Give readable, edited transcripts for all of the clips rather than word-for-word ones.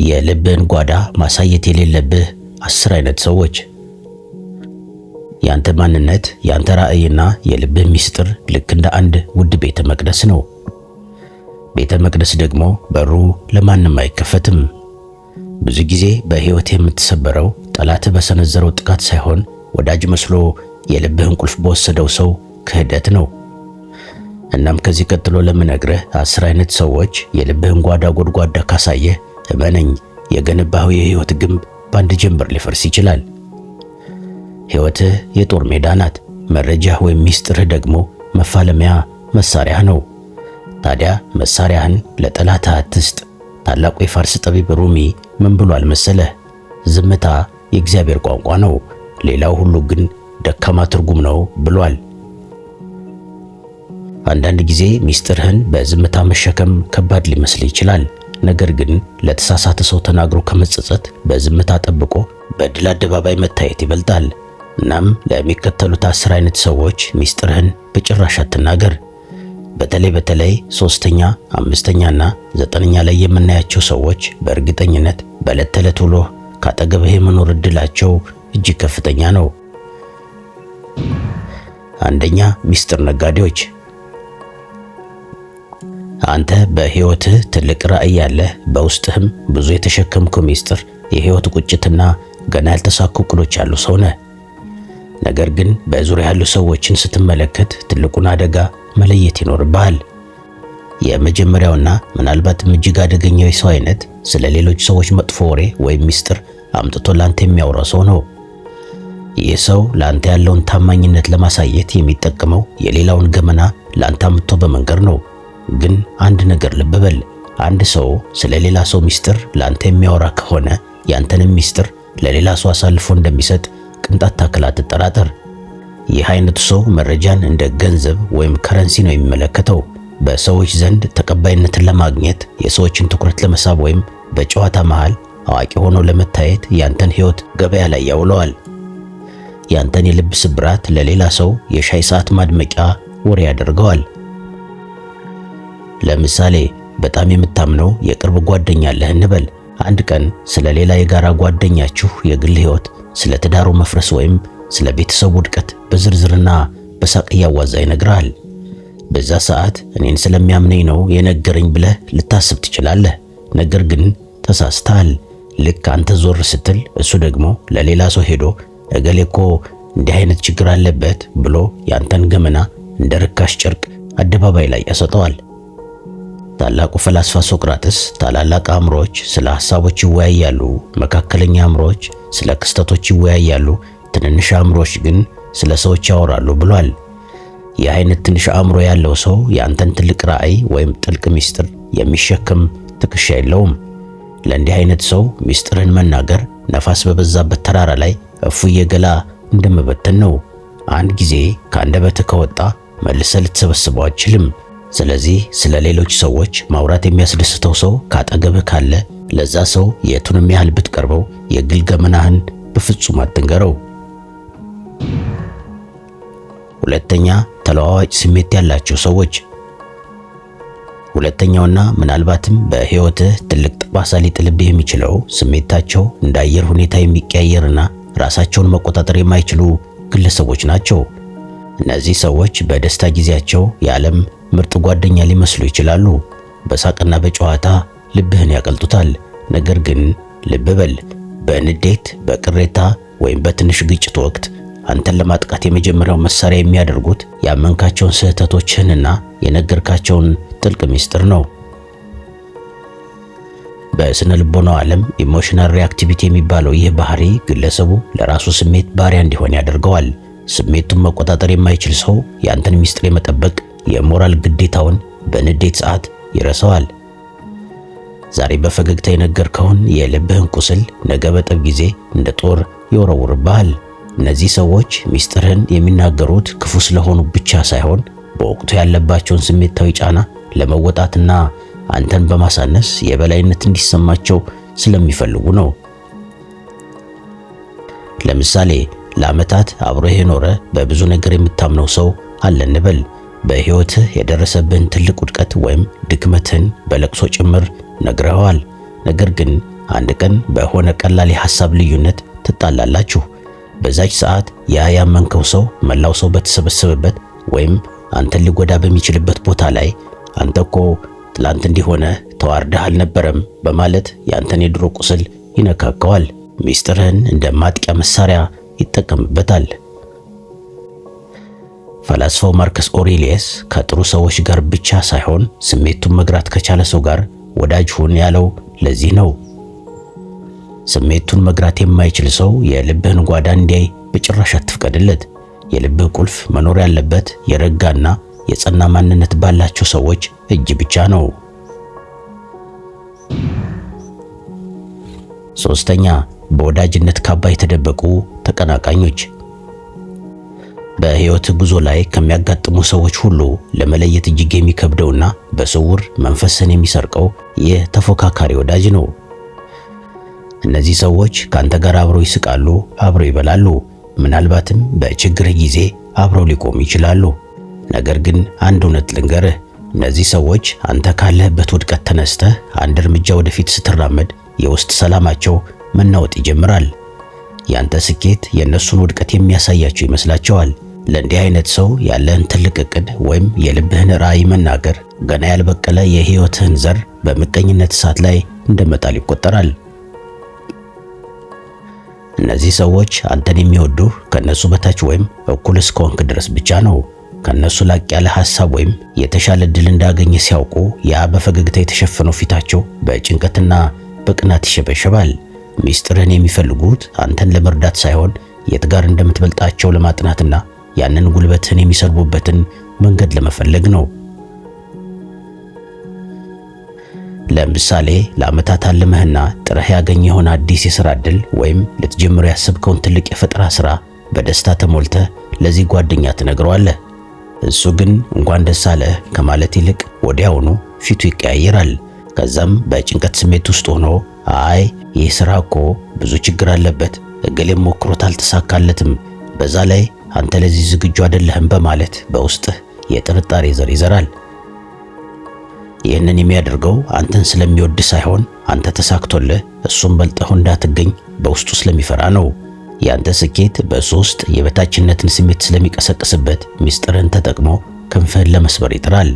የልብህን ጓዳ ማሳየት የሌለብህ 10 አይነት ሰዎች። ያንተ ማንነት፣ ያንተ ራዕይና የልብህ ሚስጥር ልክ እንደ አንድ ውድ ቤተ መቅደስ ነው። ቤተ መቅደስ ደግሞ በሩ ለማንም አይከፈትም። ብዙ ጊዜ በሕይወት የምትሰበረው ጠላትህ በሰነዘረው ጥቃት ሳይሆን ወዳጅ መስሎ የልብህን ቁልፍ በወሰደው ሰው ክህደት ነው። እናም ከዚህ ቀጥሎ ለምነግርህ 10 አይነት ሰዎች የልብህን ጓዳ ጎድጓዳ ካሳየህ እመነኝ፣ የገነባኸው የሕይወት ግንብ በአንድ ጀንበር ሊፈርስ ይችላል። ሕይወትህ የጦር ሜዳ ናት። መረጃህ ወይም ሚስጥርህ ደግሞ መፋለሚያ መሳሪያህ ነው። ታዲያ መሳሪያህን ለጠላትህ አትስጥ። ታላቁ የፋርስ ጠቢብ ሩሚ ምን ብሏል መሰለህ? ዝምታ የእግዚአብሔር ቋንቋ ነው፣ ሌላው ሁሉ ግን ደካማ ትርጉም ነው ብሏል። አንዳንድ ጊዜ ሚስጥርህን በዝምታ መሸከም ከባድ ሊመስል ይችላል። ነገር ግን ለተሳሳተ ሰው ተናግሮ ከመጸጸት በዝምታ ጠብቆ በድል አደባባይ መታየት ይበልጣል። እናም ለሚከተሉት 10 አይነት ሰዎች ሚስጥርህን በጭራሽ አትናገር። በተለይ በተለይ 3ኛ፣ 5ኛና 9ኛ ላይ የምናያቸው ሰዎች በእርግጠኝነት በዕለት ተዕለት ውሎህ ካጠገብህ የመኖር እድላቸው እጅግ ከፍተኛ ነው። አንደኛ፣ ሚስጥር ነጋዴዎች። አንተ በሕይወትህ ትልቅ ራዕይ ያለህ፣ በውስጥህም ብዙ የተሸከምከው ሚስጥር፣ የሕይወት ቁጭትና ገና ያልተሳኩ እቅዶች ያሉ ሰው ነህ። ነገር ግን በዙሪያ ያሉ ሰዎችን ስትመለከት ትልቁን አደጋ መለየት ይኖርብሃል። የመጀመሪያውና ምናልባትም እጅግ አደገኛው የሰው አይነት ስለ ሌሎች ሰዎች መጥፎ ወሬ ወይም ሚስጥር አምጥቶ ላንተ የሚያወራ ሰው ነው። ይህ ሰው ላንተ ያለውን ታማኝነት ለማሳየት የሚጠቀመው የሌላውን ገመና ላንተ አምጥቶ በመንገር ነው። ግን አንድ ነገር ልብ በል። አንድ ሰው ስለ ሌላ ሰው ሚስጥር ላንተ የሚያወራ ከሆነ ያንተንም ሚስጥር ለሌላ ሰው አሳልፎ እንደሚሰጥ ቅንጣት ታክል አትጠራጠር። ይህ አይነቱ ሰው መረጃን እንደ ገንዘብ ወይም ከረንሲ ነው የሚመለከተው። በሰዎች ዘንድ ተቀባይነትን ለማግኘት፣ የሰዎችን ትኩረት ለመሳብ ወይም በጨዋታ መሃል አዋቂ ሆኖ ለመታየት ያንተን ሕይወት ገበያ ላይ ያውለዋል። ያንተን የልብ ስብራት ለሌላ ሰው የሻይ ሰዓት ማድመቂያ ወሬ ያደርገዋል። ለምሳሌ በጣም የምታምነው የቅርብ ጓደኛ አለህ እንበል። አንድ ቀን ስለ ሌላ የጋራ ጓደኛችሁ የግል ሕይወት፣ ስለ ትዳሩ መፍረስ ወይም ስለ ቤተሰቡ ውድቀት በዝርዝርና በሳቅ እያዋዛ ይነግርሃል። በዛ ሰዓት እኔን ስለሚያምነኝ ነው የነገረኝ ብለህ ልታስብ ትችላለህ። ነገር ግን ተሳስተሃል። ልክ አንተ ዞር ስትል እሱ ደግሞ ለሌላ ሰው ሄዶ እገሌ እኮ እንዲህ አይነት ችግር አለበት ብሎ ያንተን ገመና እንደ ርካሽ ጨርቅ አደባባይ ላይ ያሰጠዋል። ታላቁ ፈላስፋ ሶቅራጥስ ታላላቅ አእምሮዎች ስለ ሐሳቦች ይወያያሉ፣ መካከለኛ አእምሮዎች ስለ ክስተቶች ይወያያሉ፣ ትንንሽ አእምሮዎች ግን ስለ ሰዎች ያወራሉ ብሏል። ይህ አይነት ትንሽ አእምሮ ያለው ሰው የአንተን ትልቅ ራዕይ ወይም ጥልቅ ሚስጥር የሚሸከም ትከሻ የለውም። ለእንዲህ አይነት ሰው ሚስጥርህን መናገር ነፋስ በበዛበት ተራራ ላይ እፉዬ ገላ እንደመበተን ነው። አንድ ጊዜ ከአንደበትህ ከወጣ መልሰህ ልትሰበስበው አትችልም። ስለዚህ ስለ ሌሎች ሰዎች ማውራት የሚያስደስተው ሰው ካጠገብህ ካለ ለዛ ሰው የቱንም ያህል ብትቀርበው የግል ገመናህን በፍጹም አትንገረው። ሁለተኛ፣ ተለዋዋጭ ስሜት ያላቸው ሰዎች። ሁለተኛውና ምናልባትም በሕይወትህ ትልቅ ጠባሳ ሊጥልብህ የሚችለው ስሜታቸው እንደ አየር ሁኔታ የሚቀያየርና ራሳቸውን መቆጣጠር የማይችሉ ግለሰቦች ናቸው። እነዚህ ሰዎች በደስታ ጊዜያቸው የዓለም ምርጥ ጓደኛ ሊመስሉ ይችላሉ። በሳቅና በጨዋታ ልብህን ያቀልጡታል። ነገር ግን ልብ በል፣ በንዴት፣ በቅሬታ ወይም በትንሽ ግጭት ወቅት አንተን ለማጥቃት የመጀመሪያው መሳሪያ የሚያደርጉት ያመንካቸውን ስህተቶችህንና የነገርካቸውን ጥልቅ ሚስጥር ነው። በስነ ልቦናው ዓለም emotional reactivity የሚባለው ይህ ባህሪ ግለሰቡ ለራሱ ስሜት ባሪያ እንዲሆን ያደርገዋል። ስሜቱን መቆጣጠር የማይችል ሰው ያንተን ሚስጥር የመጠበቅ የሞራል ግዴታውን በንዴት ሰዓት ይረሳዋል። ዛሬ በፈገግታ የነገርከውን የልብህን ቁስል ነገ በጠብ ጊዜ እንደ ጦር ይወረውርብሃል። እነዚህ ሰዎች ሚስጥርህን የሚናገሩት ክፉ ስለሆኑ ብቻ ሳይሆን በወቅቱ ያለባቸውን ስሜታዊ ጫና ለመወጣትና አንተን በማሳነስ የበላይነት እንዲሰማቸው ስለሚፈልጉ ነው። ለምሳሌ ለዓመታት አብሮህ የኖረ በብዙ ነገር የምታምነው ሰው አለ እንበል። በሕይወትህ የደረሰብህን ትልቅ ውድቀት ወይም ድክመትህን በለቅሶ ጭምር ነግረኸዋል። ነገር ግን አንድ ቀን በሆነ ቀላል የሐሳብ ልዩነት ትጣላላችሁ። በዛች ሰዓት ያ ያመንከው ሰው መላው ሰው በተሰበሰበበት ወይም አንተን ሊጎዳ በሚችልበት ቦታ ላይ አንተ እኮ ትላንት እንዲሆነ ተዋርደህ አልነበረም በማለት ያንተን የድሮ ቁስል ይነካከዋል። ሚስጥርህን እንደ ማጥቂያ መሳሪያ ይጠቀምበታል። ፈላስፋው ማርከስ ኦሬሊየስ ከጥሩ ሰዎች ጋር ብቻ ሳይሆን ስሜቱን መግራት ከቻለ ሰው ጋር ወዳጅ ሁን ያለው ለዚህ ነው። ስሜቱን መግራት የማይችል ሰው የልብህን ጓዳ እንዲያይ በጭራሽ አትፍቀድለት። የልብህ ቁልፍ መኖር ያለበት የረጋና የጸና ማንነት ባላቸው ሰዎች እጅ ብቻ ነው። ሶስተኛ፣ በወዳጅነት ካባ የተደበቁ ተቀናቃኞች። በሕይወት ጉዞ ላይ ከሚያጋጥሙ ሰዎች ሁሉ ለመለየት እጅግ የሚከብደውና በስውር መንፈስን የሚሰርቀው ይህ ተፎካካሪ ወዳጅ ነው። እነዚህ ሰዎች ካንተ ጋር አብረው ይስቃሉ፣ አብረው ይበላሉ፣ ምናልባትም በችግርህ ጊዜ አብረው ሊቆሙ ይችላሉ። ነገር ግን አንድ እውነት ልንገርህ፣ እነዚህ ሰዎች አንተ ካለህበት ውድቀት ተነስተህ አንድ እርምጃ ወደፊት ስትራመድ የውስጥ ሰላማቸው መናወጥ ይጀምራል። ያንተ ስኬት የእነሱን ውድቀት የሚያሳያቸው ይመስላቸዋል። ለእንዲህ አይነት ሰው ያለህን ትልቅ እቅድ ወይም የልብህን ራዕይ መናገር ገና ያልበቀለ የሕይወትህን ዘር በምቀኝነት እሳት ላይ እንደመጣል ይቆጠራል። እነዚህ ሰዎች አንተን የሚወዱህ ከነሱ በታች ወይም እኩል እስከሆንክ ድረስ ብቻ ነው። ከነሱ ላቅ ያለ ሐሳብ ወይም የተሻለ እድል እንዳገኘ ሲያውቁ ያ በፈገግታ የተሸፈነው ፊታቸው በጭንቀትና በቅናት ይሸበሸባል። ሚስጥርህን የሚፈልጉት አንተን ለመርዳት ሳይሆን የት ጋር እንደምትበልጣቸው ለማጥናትና ያንን ጉልበትህን የሚሰርቡበትን መንገድ ለመፈለግ ነው። ለምሳሌ ለዓመታት አልመህና ጥረህ ያገኘኸውን አዲስ የሥራ ዕድል ወይም ልትጀምረው ያሰብከውን ትልቅ የፈጠራ ሥራ በደስታ ተሞልተህ ለዚህ ጓደኛ ትነግረዋለህ። እሱ ግን እንኳን ደስ አለህ ከማለት ይልቅ ወዲያውኑ ፊቱ ይቀያየራል። ከዛም በጭንቀት ስሜት ውስጥ ሆኖ አይ ይህ ስራ እኮ ብዙ ችግር አለበት፣ እገሌም ሞክሮት አልተሳካለትም፣ በዛ ላይ አንተ ለዚህ ዝግጁ አይደለህም በማለት በውስጥህ የጥርጣሬ ዘር ይዘራል። ይህንን የሚያደርገው አንተን ስለሚወድ ሳይሆን አንተ ተሳክቶልህ እሱን በልጠህ እንዳትገኝ በውስጡ ስለሚፈራ ነው። ያንተ ስኬት በእሱ ውስጥ የበታችነትን ስሜት ስለሚቀሰቅስበት ሚስጥርህን ተጠቅሞ ክንፍህን ለመስበር ይጥራል።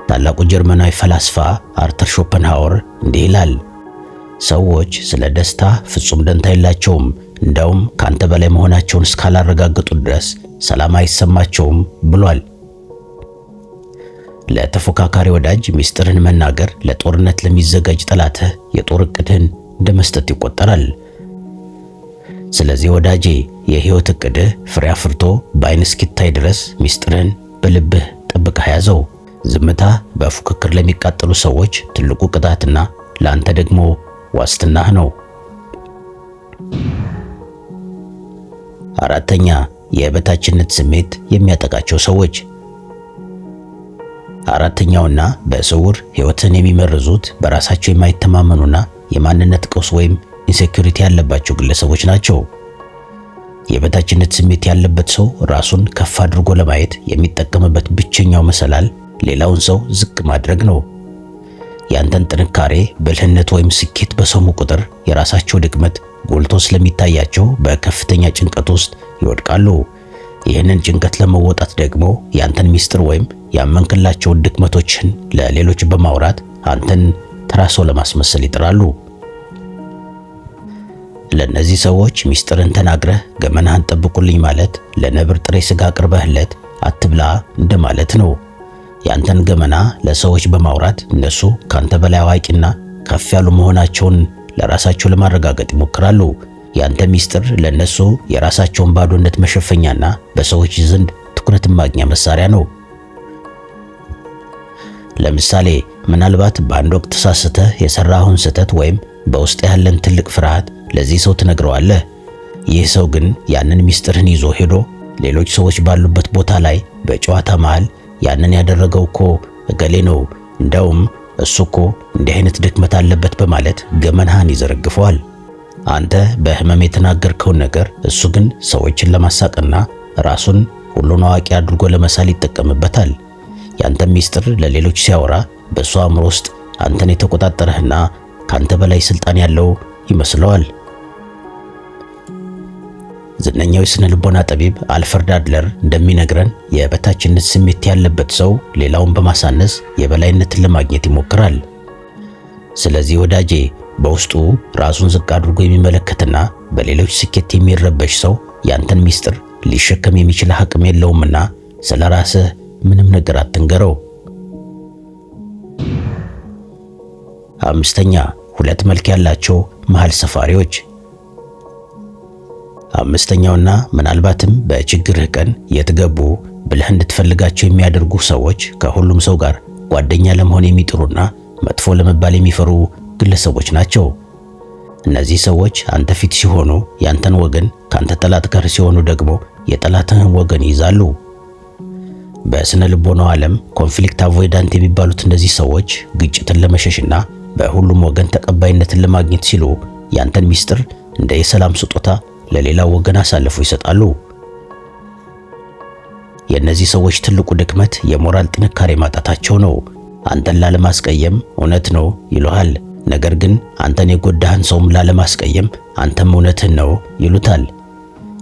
ታላቁ ጀርመናዊ ፈላስፋ አርተር ሾፐንሃወር እንዲህ ይላል፣ ሰዎች ስለ ደስታ ፍጹም ደንታ የላቸውም፣ እንዳውም ካንተ በላይ መሆናቸውን እስካላረጋገጡ ድረስ ሰላም አይሰማቸውም ብሏል። ለተፎካካሪ ወዳጅ ሚስጥርን መናገር ለጦርነት ለሚዘጋጅ ጠላትህ የጦር እቅድህን እንደ መስጠት ይቆጠራል። ስለዚህ ወዳጄ የህይወት እቅድህ ፍሬ አፍርቶ በዓይን እስኪታይ ድረስ ሚስጥርህን በልብህ ጠብቀህ ያዘው። ዝምታ በፉክክር ለሚቃጠሉ ሰዎች ትልቁ ቅጣትና ለአንተ ደግሞ ዋስትናህ ነው። አራተኛ፣ የበታችነት ስሜት የሚያጠቃቸው ሰዎች። አራተኛውና በስውር ህይወትን የሚመርዙት በራሳቸው የማይተማመኑና የማንነት ቀውስ ወይም insecurity ያለባቸው ግለሰቦች ናቸው። የበታችነት ስሜት ያለበት ሰው ራሱን ከፍ አድርጎ ለማየት የሚጠቀምበት ብቸኛው መሰላል ሌላውን ሰው ዝቅ ማድረግ ነው። ያንተን ጥንካሬ፣ ብልህነት ወይም ስኬት በሰሙ ቁጥር የራሳቸው ድክመት ጎልቶ ስለሚታያቸው በከፍተኛ ጭንቀት ውስጥ ይወድቃሉ። ይህንን ጭንቀት ለመወጣት ደግሞ ያንተን ሚስጥር ወይም ያመንክላቸውን ድክመቶችን ለሌሎች በማውራት አንተን ተራ ሰው ለማስመሰል ይጥራሉ። ለእነዚህ ሰዎች ሚስጥርን ተናግረህ ገመናህን ጠብቁልኝ ማለት ለነብር ጥሬ ስጋ አቅርበህለት አትብላ እንደማለት ነው። ያንተን ገመና ለሰዎች በማውራት እነሱ ካንተ በላይ አዋቂና ከፍ ያሉ መሆናቸውን ለራሳቸው ለማረጋገጥ ይሞክራሉ። ያንተ ሚስጥር ለነሱ የራሳቸውን ባዶነት መሸፈኛና በሰዎች ዘንድ ትኩረትን ማግኛ መሳሪያ ነው። ለምሳሌ ምናልባት በአንድ ወቅት ተሳስተህ የሰራኸውን ስህተት ወይም በውስጥ ያለን ትልቅ ፍርሃት ለዚህ ሰው ትነግረዋለህ። ይህ ሰው ግን ያንን ሚስጥርህን ይዞ ሄዶ ሌሎች ሰዎች ባሉበት ቦታ ላይ በጨዋታ መሃል ያንን ያደረገው እኮ እገሌ ነው፣ እንደውም እሱ እኮ እንዲህ አይነት ድክመት አለበት በማለት ገመናህን ይዘረግፈዋል። አንተ በህመም የተናገርከውን ነገር እሱ ግን ሰዎችን ለማሳቅና ራሱን ሁሉን አዋቂ አድርጎ ለመሳል ይጠቀምበታል። ያንተ ሚስጥር ለሌሎች ሲያወራ በእሱ አእምሮ ውስጥ አንተን የተቆጣጠረህና ካንተ በላይ ስልጣን ያለው ይመስለዋል። ዝነኛው የስነ ልቦና ጠቢብ አልፍሬድ አድለር እንደሚነግረን የበታችነት ስሜት ያለበት ሰው ሌላውን በማሳነስ የበላይነትን ለማግኘት ይሞክራል። ስለዚህ ወዳጄ፣ በውስጡ ራሱን ዝቅ አድርጎ የሚመለከትና በሌሎች ስኬት የሚረበሽ ሰው ያንተን ሚስጥር ሊሸከም የሚችል አቅም የለውምና ስለ ራስህ ምንም ነገር አትንገረው። አምስተኛ፣ ሁለት መልክ ያላቸው መሃል ሰፋሪዎች። አምስተኛውና ምናልባትም በችግርህ ቀን የት ገቡ ብለህ እንድትፈልጋቸው የሚያደርጉ ሰዎች ከሁሉም ሰው ጋር ጓደኛ ለመሆን የሚጥሩና መጥፎ ለመባል የሚፈሩ ግለሰቦች ናቸው። እነዚህ ሰዎች አንተ ፊት ሲሆኑ ያንተን ወገን፣ ካንተ ጠላት ጋር ሲሆኑ ደግሞ የጠላትህን ወገን ይይዛሉ። በስነ ልቦናው ዓለም conflict avoidant የሚባሉት እነዚህ ሰዎች ግጭትን ለመሸሽና በሁሉም ወገን ተቀባይነትን ለማግኘት ሲሉ ያንተን ሚስጥር እንደ የሰላም ስጦታ ለሌላው ወገን አሳልፈው ይሰጣሉ። የእነዚህ ሰዎች ትልቁ ድክመት የሞራል ጥንካሬ ማጣታቸው ነው። አንተን ላለማስቀየም እውነት ነው ይሉሃል። ነገር ግን አንተን የጎዳህን ሰውም ላለማስቀየም አንተም እውነትህን ነው ይሉታል።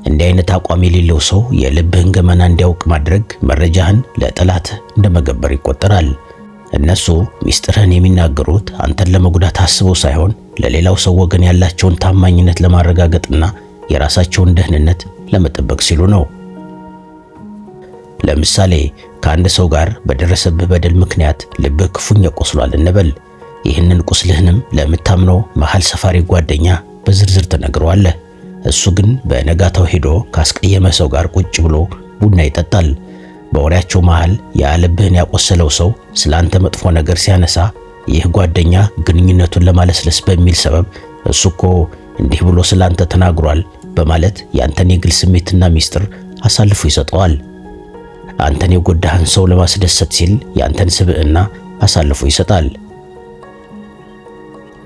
እንዲህ አይነት አቋም የሌለው ሰው የልብህን ገመና እንዲያውቅ ማድረግ መረጃህን ለጠላትህ እንደመገበር ይቆጠራል። እነሱ ሚስጥርህን የሚናገሩት አንተን ለመጉዳት አስበው ሳይሆን ለሌላው ሰው ወገን ያላቸውን ታማኝነት ለማረጋገጥና የራሳቸውን ደህንነት ለመጠበቅ ሲሉ ነው። ለምሳሌ ከአንድ ሰው ጋር በደረሰብህ በደል ምክንያት ልብህ ክፉኛ ቆስሏል እንበል። ይህንን ቁስልህንም ለምታምነው መሃል ሰፋሪ ጓደኛ በዝርዝር ትነግረዋለህ። እሱ ግን በነጋታው ሄዶ ካስቀየመ ሰው ጋር ቁጭ ብሎ ቡና ይጠጣል። በወሬያቸው መሃል ያ ልብህን ያቆሰለው ሰው ስላንተ መጥፎ ነገር ሲያነሳ ይህ ጓደኛ ግንኙነቱን ለማለስለስ በሚል ሰበብ እሱ እኮ እንዲህ ብሎ ስላንተ ተናግሯል በማለት ያንተን የግል ስሜትና ሚስጥር አሳልፎ ይሰጠዋል። አንተን የጎዳህን ሰው ለማስደሰት ሲል ያንተን ስብዕና አሳልፎ ይሰጣል።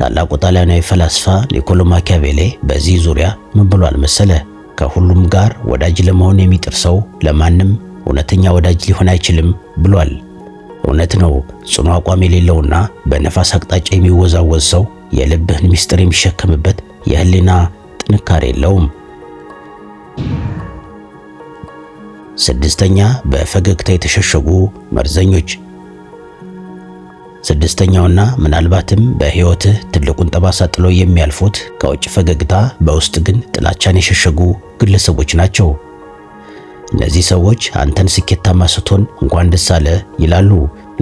ታላቁ ጣሊያናዊ ፈላስፋ ኒኮሎ ማኪያቬሊ በዚህ ዙሪያ ምን ብሏል መሰለ? ከሁሉም ጋር ወዳጅ ለመሆን የሚጥር ሰው ለማንም እውነተኛ ወዳጅ ሊሆን አይችልም ብሏል። እውነት ነው። ጽኑ አቋም የሌለውና በነፋስ አቅጣጫ የሚወዛወዝ ሰው የልብህን ሚስጥር የሚሸከምበት የህሊና ጥንካሬ የለውም። ስድስተኛ፣ በፈገግታ የተሸሸጉ መርዘኞች። ስድስተኛውና ምናልባትም በህይወትህ ትልቁን ጠባሳ ጥለው የሚያልፉት ከውጭ ፈገግታ በውስጥ ግን ጥላቻን የሸሸጉ ግለሰቦች ናቸው። እነዚህ ሰዎች አንተን ስኬታማ ስትሆን እንኳን ደስ አለህ ይላሉ።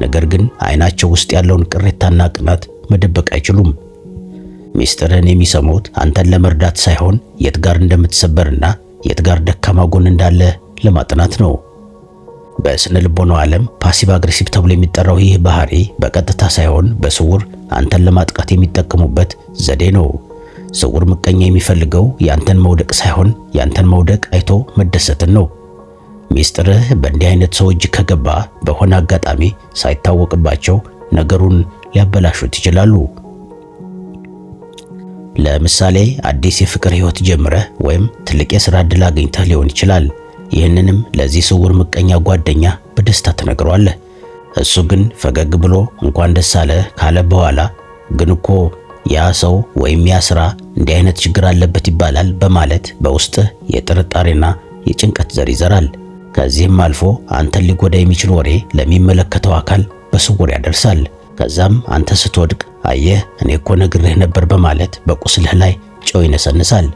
ነገር ግን አይናቸው ውስጥ ያለውን ቅሬታና ቅናት መደበቅ አይችሉም። ሚስጥርህን የሚሰሙት አንተን ለመርዳት ሳይሆን የት ጋር እንደምትሰበርና የት ጋር ደካማ ጎን እንዳለ ለማጥናት ነው። በስነ ልቦናው ዓለም passive aggressive ተብሎ የሚጠራው ይህ ባህሪ በቀጥታ ሳይሆን በስውር አንተን ለማጥቃት የሚጠቀሙበት ዘዴ ነው። ስውር ምቀኛ የሚፈልገው ያንተን መውደቅ ሳይሆን ያንተን መውደቅ አይቶ መደሰትን ነው። ሚስጥርህ በእንዲህ አይነት ሰው እጅ ከገባ በሆነ አጋጣሚ ሳይታወቅባቸው ነገሩን ሊያበላሹት ይችላሉ። ለምሳሌ አዲስ የፍቅር ህይወት ጀምረህ ወይም ትልቅ የሥራ ዕድል አግኝተህ ሊሆን ይችላል። ይህንንም ለዚህ ስውር ምቀኛ ጓደኛ በደስታ ትነግረዋለህ። እሱ ግን ፈገግ ብሎ እንኳን ደስ አለህ ካለ በኋላ ግን እኮ ያ ሰው ወይም ያ ስራ እንዲህ አይነት ችግር አለበት ይባላል በማለት በውስጥህ የጥርጣሬና የጭንቀት ዘር ይዘራል። ከዚህም አልፎ አንተን ሊጎዳ የሚችል ወሬ ለሚመለከተው አካል በስውር ያደርሳል። ከዛም አንተ ስትወድቅ አየህ እኔ እኮ ነግሬህ ነበር በማለት በቁስልህ ላይ ጨው ይነሰንሳል።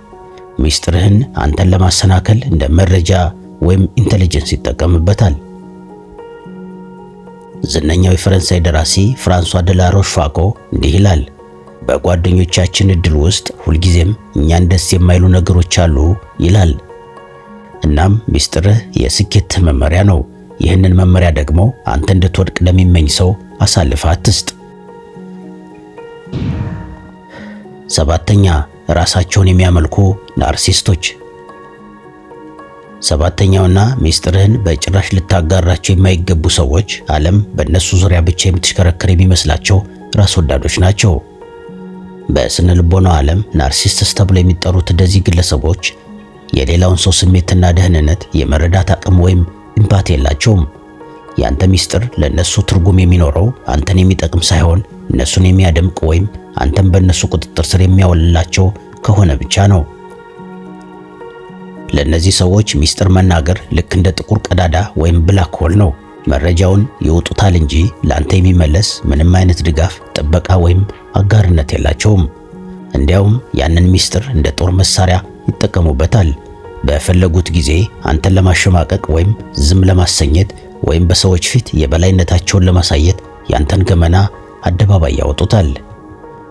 ሚስጥርህን አንተን ለማሰናከል እንደ መረጃ ወይም intelligence ይጠቀምበታል። ዝነኛው የፈረንሳይ ደራሲ ፍራንሷ ደላ ሮሽፋኮ እንዲህ ይላል፣ በጓደኞቻችን እድል ውስጥ ሁልጊዜም እኛን ደስ የማይሉ ነገሮች አሉ ይላል። እናም ሚስጥርህ የስኬትህ መመሪያ ነው። ይህንን መመሪያ ደግሞ አንተ እንድትወድቅ ለሚመኝ ሰው አሳልፈህ አትስጥ። ሰባተኛ፣ ራሳቸውን የሚያመልኩ ናርሲስቶች። ሰባተኛውና ሚስጥርህን በጭራሽ ልታጋራቸው የማይገቡ ሰዎች ዓለም በእነሱ ዙሪያ ብቻ የምትሽከረከር የሚመስላቸው ራስ ወዳዶች ናቸው። በስነ ልቦናው ዓለም narcissists ተብለው የሚጠሩት እነዚህ ግለሰቦች የሌላውን ሰው ስሜትና ደህንነት የመረዳት አቅም ወይም empathy የላቸውም። ያንተ ሚስጥር ለነሱ ትርጉም የሚኖረው አንተን የሚጠቅም ሳይሆን እነሱን የሚያደምቅ ወይም አንተን በእነሱ ቁጥጥር ስር የሚያውልላቸው ከሆነ ብቻ ነው። ለእነዚህ ሰዎች ሚስጥር መናገር ልክ እንደ ጥቁር ቀዳዳ ወይም black hole ነው። መረጃውን ይውጡታል እንጂ ለአንተ የሚመለስ ምንም አይነት ድጋፍ፣ ጥበቃ ወይም አጋርነት የላቸውም። እንዲያውም ያንን ሚስጥር እንደ ጦር መሳሪያ ይጠቀሙበታል። በፈለጉት ጊዜ አንተን ለማሸማቀቅ ወይም ዝም ለማሰኘት ወይም በሰዎች ፊት የበላይነታቸውን ለማሳየት ያንተን ገመና አደባባይ ያወጡታል።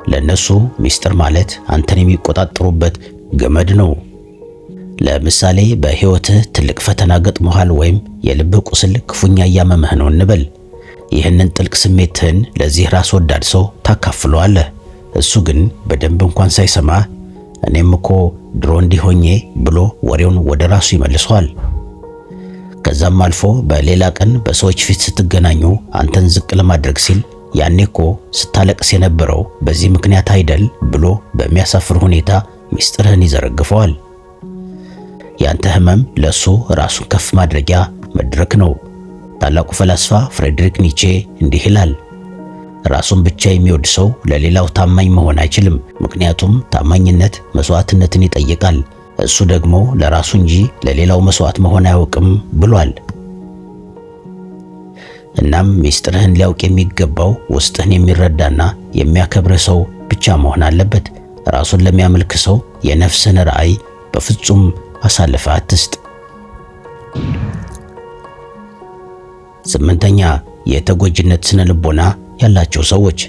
ለነሱ ሚስጥር ማለት አንተን የሚቆጣጠሩበት ገመድ ነው። ለምሳሌ በሕይወትህ ትልቅ ፈተና ገጥሞሃል ወይም የልብህ ቁስል ክፉኛ እያመመህ ነው እንበል። ይህንን ጥልቅ ስሜትህን ለዚህ ራስ ወዳድ ሰው ታካፍለዋለህ። እሱ ግን በደንብ እንኳን ሳይሰማ እኔም እኮ ድሮ እንዲህ ሆኜ ብሎ ወሬውን ወደ ራሱ ይመልሰዋል። ከዛም አልፎ በሌላ ቀን በሰዎች ፊት ስትገናኙ አንተን ዝቅ ለማድረግ ሲል ያኔ እኮ ስታለቅስ የነበረው በዚህ ምክንያት አይደል ብሎ በሚያሳፍር ሁኔታ ሚስጥርህን ይዘረግፈዋል። ያንተ ህመም ለሱ ራሱን ከፍ ማድረጊያ መድረክ ነው። ታላቁ ፈላስፋ ፍሬድሪክ ኒቼ እንዲህ ይላል፣ ራሱን ብቻ የሚወድ ሰው ለሌላው ታማኝ መሆን አይችልም። ምክንያቱም ታማኝነት መስዋዕትነትን ይጠይቃል። እሱ ደግሞ ለራሱ እንጂ ለሌላው መስዋዕት መሆን አያውቅም ብሏል። እናም ሚስጥርህን ሊያውቅ የሚገባው ውስጥህን የሚረዳና የሚያከብርህ ሰው ብቻ መሆን አለበት። ራሱን ለሚያመልክ ሰው የነፍስህን ራዕይ በፍጹም አሳልፈህ አትስጥ። ስምንተኛ የተጎጂነት ስነ ልቦና ያላቸው ሰዎች።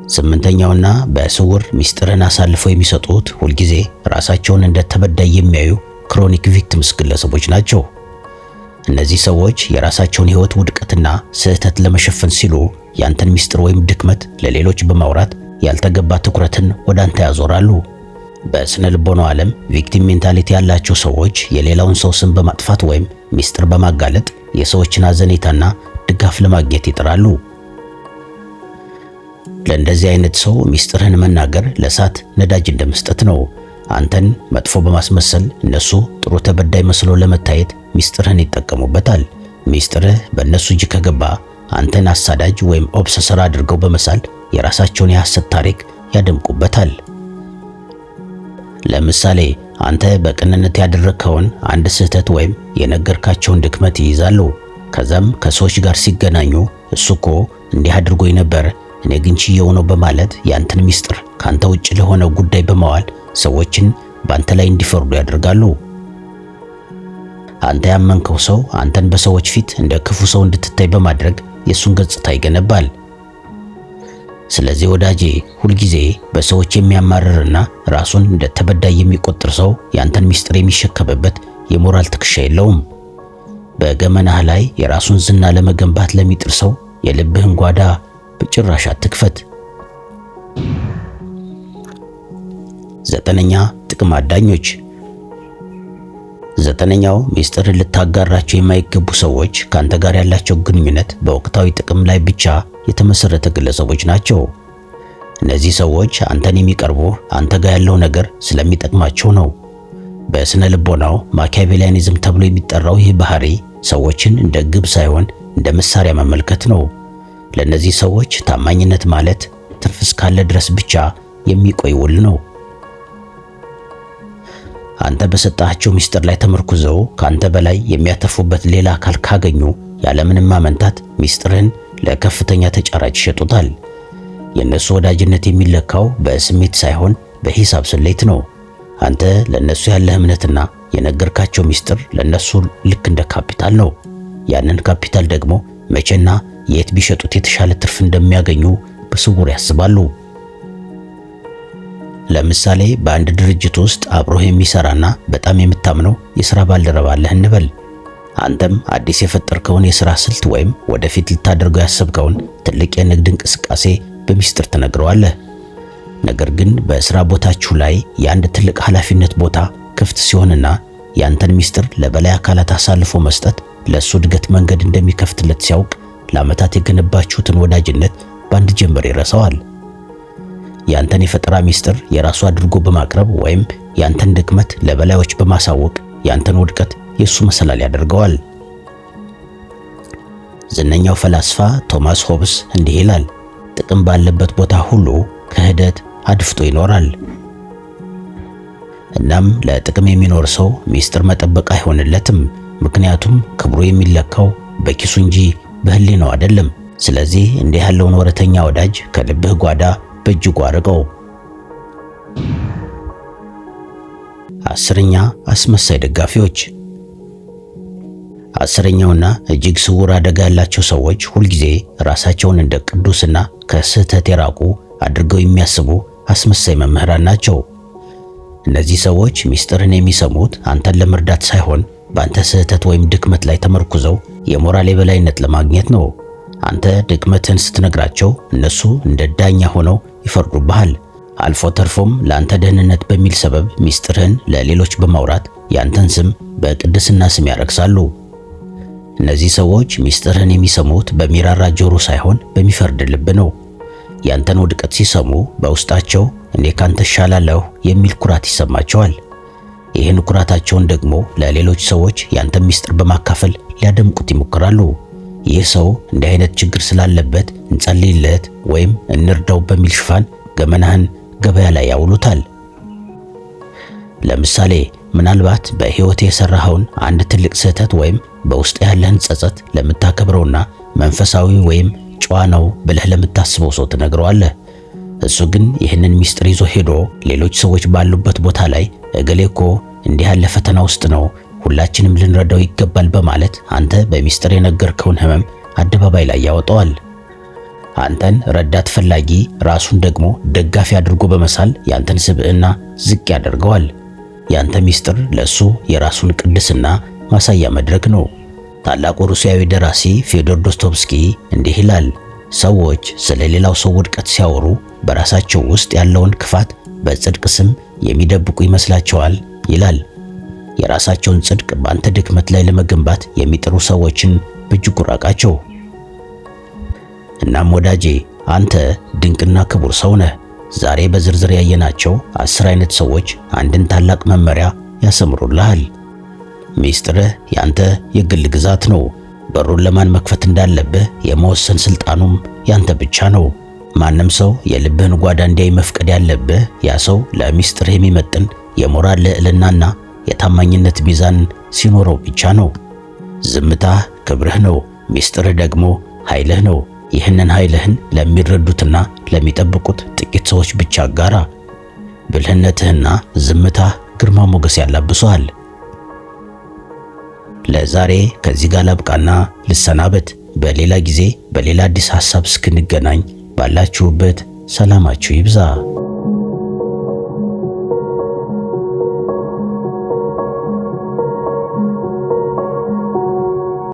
ስምንተኛውና በስውር ሚስጥርን አሳልፈው የሚሰጡት ሁልጊዜ ራሳቸውን እንደ ተበዳይ የሚያዩ chronic victims ግለሰቦች ናቸው። እነዚህ ሰዎች የራሳቸውን ሕይወት ውድቀትና ስህተት ለመሸፈን ሲሉ ያንተን ሚስጥር ወይም ድክመት ለሌሎች በማውራት ያልተገባ ትኩረትን ወደ አንተ ያዞራሉ። በስነ ልቦናው ዓለም victim mentality ያላቸው ሰዎች የሌላውን ሰው ስም በማጥፋት ወይም ሚስጥር በማጋለጥ የሰዎችን አዘኔታና ድጋፍ ለማግኘት ይጥራሉ። ለእንደዚህ አይነት ሰው ሚስጥርህን መናገር ለእሳት ነዳጅ እንደመስጠት ነው። አንተን መጥፎ በማስመሰል እነሱ ጥሩ ተበዳይ መስሎ ለመታየት ሚስጥርህን ይጠቀሙበታል። ሚስጥርህ በእነሱ እጅ ከገባ አንተን አሳዳጅ ወይም obsessor አድርገው በመሳል የራሳቸውን የሐሰት ታሪክ ያደምቁበታል። ለምሳሌ አንተ በቅንነት ያደረግከውን አንድ ስህተት ወይም የነገርካቸውን ድክመት ይይዛሉ። ከዛም ከሰዎች ጋር ሲገናኙ እሱ እኮ እንዲህ አድርጎኝ ነበር፣ እኔ ግን ችዬው ነው በማለት ያንተን ሚስጥር ካንተ ውጭ ለሆነ ጉዳይ በማዋል ሰዎችን በአንተ ላይ እንዲፈርዱ ያደርጋሉ። አንተ ያመንከው ሰው አንተን በሰዎች ፊት እንደ ክፉ ሰው እንድትታይ በማድረግ የሱን ገጽታ ይገነባል። ስለዚህ ወዳጄ ሁልጊዜ በሰዎች የሚያማርርና ራሱን እንደ ተበዳይ የሚቆጥር ሰው ያንተን ሚስጥር የሚሸከምበት የሞራል ትከሻ የለውም። በገመናህ ላይ የራሱን ዝና ለመገንባት ለሚጥር ሰው የልብህን ጓዳ በጭራሽ አትክፈት። ዘጠነኛ ጥቅም አዳኞች። ዘጠነኛው ሚስጥር ልታጋራቸው የማይገቡ ሰዎች ካንተ ጋር ያላቸው ግንኙነት በወቅታዊ ጥቅም ላይ ብቻ የተመሰረተ ግለሰቦች ናቸው። እነዚህ ሰዎች አንተን የሚቀርቡ አንተ ጋር ያለው ነገር ስለሚጠቅማቸው ነው። በስነ ልቦናው ማኪያቬሊያኒዝም ተብሎ የሚጠራው ይህ ባህሪ ሰዎችን እንደ ግብ ሳይሆን እንደ መሳሪያ መመልከት ነው። ለእነዚህ ሰዎች ታማኝነት ማለት ትርፍ እስካለ ድረስ ብቻ የሚቆይ ውል ነው። አንተ በሰጣቸው ሚስጥር ላይ ተመርኩዘው ካንተ በላይ የሚያተርፉበት ሌላ አካል ካገኙ ያለምንም ማመንታት ሚስጥርህን ለከፍተኛ ተጫራጭ ይሸጡታል። የእነሱ ወዳጅነት የሚለካው በስሜት ሳይሆን በሂሳብ ስሌት ነው። አንተ ለነሱ ያለህ እምነትና የነገርካቸው ሚስጥር ለነሱ ልክ እንደ ካፒታል ነው። ያንን ካፒታል ደግሞ መቼና የት ቢሸጡት የተሻለ ትርፍ እንደሚያገኙ በስውር ያስባሉ። ለምሳሌ በአንድ ድርጅት ውስጥ አብሮህ የሚሰራና በጣም የምታምነው የሥራ ባልደረባ አለህ እንበል። አንተም አዲስ የፈጠርከውን የሥራ ስልት ወይም ወደፊት ልታደርገው ያሰብከውን ትልቅ የንግድ እንቅስቃሴ በሚስጥር ትነግረዋለህ። ነገር ግን በሥራ ቦታችሁ ላይ የአንድ ትልቅ ኃላፊነት ቦታ ክፍት ሲሆንና ያንተን ሚስጥር ለበላይ አካላት አሳልፎ መስጠት ለሱ እድገት መንገድ እንደሚከፍትለት ሲያውቅ ለዓመታት የገነባችሁትን ወዳጅነት በአንድ ጀንበር ይረሳዋል። ያንተን የፈጠራ ሚስጥር የራሱ አድርጎ በማቅረብ ወይም ያንተን ድክመት ለበላዮች በማሳወቅ ያንተን ውድቀት የሱ መሰላል ያደርገዋል። ዝነኛው ፈላስፋ ቶማስ ሆብስ እንዲህ ይላል፣ ጥቅም ባለበት ቦታ ሁሉ ክህደት አድፍጦ ይኖራል። እናም ለጥቅም የሚኖር ሰው ሚስጥር መጠበቅ አይሆንለትም። ምክንያቱም ክብሩ የሚለካው በኪሱ እንጂ በህሊናው አይደለም። ስለዚህ እንዲህ ያለውን ወረተኛ ወዳጅ ከልብህ ጓዳ በእጅጉ አርቀው። 10ኛ አስመሳይ ደጋፊዎች። 10ኛውና እጅግ ስውር አደጋ ያላቸው ሰዎች ሁልጊዜ ራሳቸውን እንደ ቅዱስና ከስህተት የራቁ አድርገው የሚያስቡ አስመሳይ መምህራን ናቸው። እነዚህ ሰዎች ሚስጥርን የሚሰሙት አንተን ለመርዳት ሳይሆን በአንተ ስህተት ወይም ድክመት ላይ ተመርኩዘው የሞራል የበላይነት ለማግኘት ነው። አንተ ድክመትህን ስትነግራቸው እነሱ እንደ ዳኛ ሆነው ይፈርዱብሃል። አልፎ ተርፎም ለአንተ ደህንነት በሚል ሰበብ ሚስጥርህን ለሌሎች በማውራት ያንተን ስም በቅድስና ስም ያረክሳሉ። እነዚህ ሰዎች ሚስጥርህን የሚሰሙት በሚራራ ጆሮ ሳይሆን በሚፈርድ ልብ ነው። ያንተን ውድቀት ሲሰሙ በውስጣቸው እኔ ካንተ እሻላለሁ የሚል ኩራት ይሰማቸዋል። ይህን ኩራታቸውን ደግሞ ለሌሎች ሰዎች ያንተን ሚስጥር በማካፈል ሊያደምቁት ይሞክራሉ። ይህ ሰው እንዲህ አይነት ችግር ስላለበት እንጸልይለት ወይም እንርዳው በሚል ሽፋን ገመናህን ገበያ ላይ ያውሉታል። ለምሳሌ ምናልባት በሕይወት የሰራኸውን አንድ ትልቅ ስህተት ወይም በውስጥ ያለህን ጸጸት ለምታከብረውና መንፈሳዊ ወይም ጨዋ ነው ብለህ ለምታስበው ሰው ትነግረዋለህ። እሱ ግን ይህንን ሚስጥር ይዞ ሄዶ ሌሎች ሰዎች ባሉበት ቦታ ላይ እገሌ እኮ እንዲህ ያለ ፈተና ውስጥ ነው፣ ሁላችንም ልንረዳው ይገባል በማለት አንተ በሚስጥር የነገርከውን ህመም አደባባይ ላይ ያወጣዋል። አንተን ረዳት ፈላጊ ራሱን ደግሞ ደጋፊ አድርጎ በመሳል ያንተን ስብዕና ዝቅ ያደርገዋል። ያንተ ሚስጥር ለሱ የራሱን ቅድስና ማሳያ መድረክ ነው። ታላቁ ሩሲያዊ ደራሲ ፊዮዶር ዶስቶቭስኪ እንዲህ ይላል፣ ሰዎች ስለ ሌላው ሰው ውድቀት ሲያወሩ በራሳቸው ውስጥ ያለውን ክፋት በጽድቅ ስም የሚደብቁ ይመስላቸዋል ይላል። የራሳቸውን ጽድቅ በአንተ ድክመት ላይ ለመገንባት የሚጥሩ ሰዎችን በእጅጉ ራቃቸው። እናም ወዳጄ አንተ ድንቅና ክቡር ሰው ነህ። ዛሬ በዝርዝር ያየናቸው 10 አይነት ሰዎች አንድን ታላቅ መመሪያ ያሰምሩልሃል። ሚስጥርህ ያንተ የግል ግዛት ነው። በሩን ለማን መክፈት እንዳለብህ የመወሰን ስልጣኑም ያንተ ብቻ ነው። ማንም ሰው የልብህን ጓዳ እንዲያይ መፍቀድ ያለብህ ያ ሰው ለሚስጥርህ የሚመጥን የሞራል ልዕልናና የታማኝነት ሚዛን ሲኖረው ብቻ ነው። ዝምታህ ክብርህ ነው፣ ሚስጥርህ ደግሞ ኃይልህ ነው። ይህንን ኃይልህን ለሚረዱትና ለሚጠብቁት ጥቂት ሰዎች ብቻ አጋራ። ብልህነትህና ዝምታህ ግርማ ሞገስ ያላብሱሃል። ለዛሬ ከዚህ ጋር ላብቃና ልሰናበት። በሌላ ጊዜ በሌላ አዲስ ሐሳብ እስክንገናኝ ባላችሁበት ሰላማችሁ ይብዛ።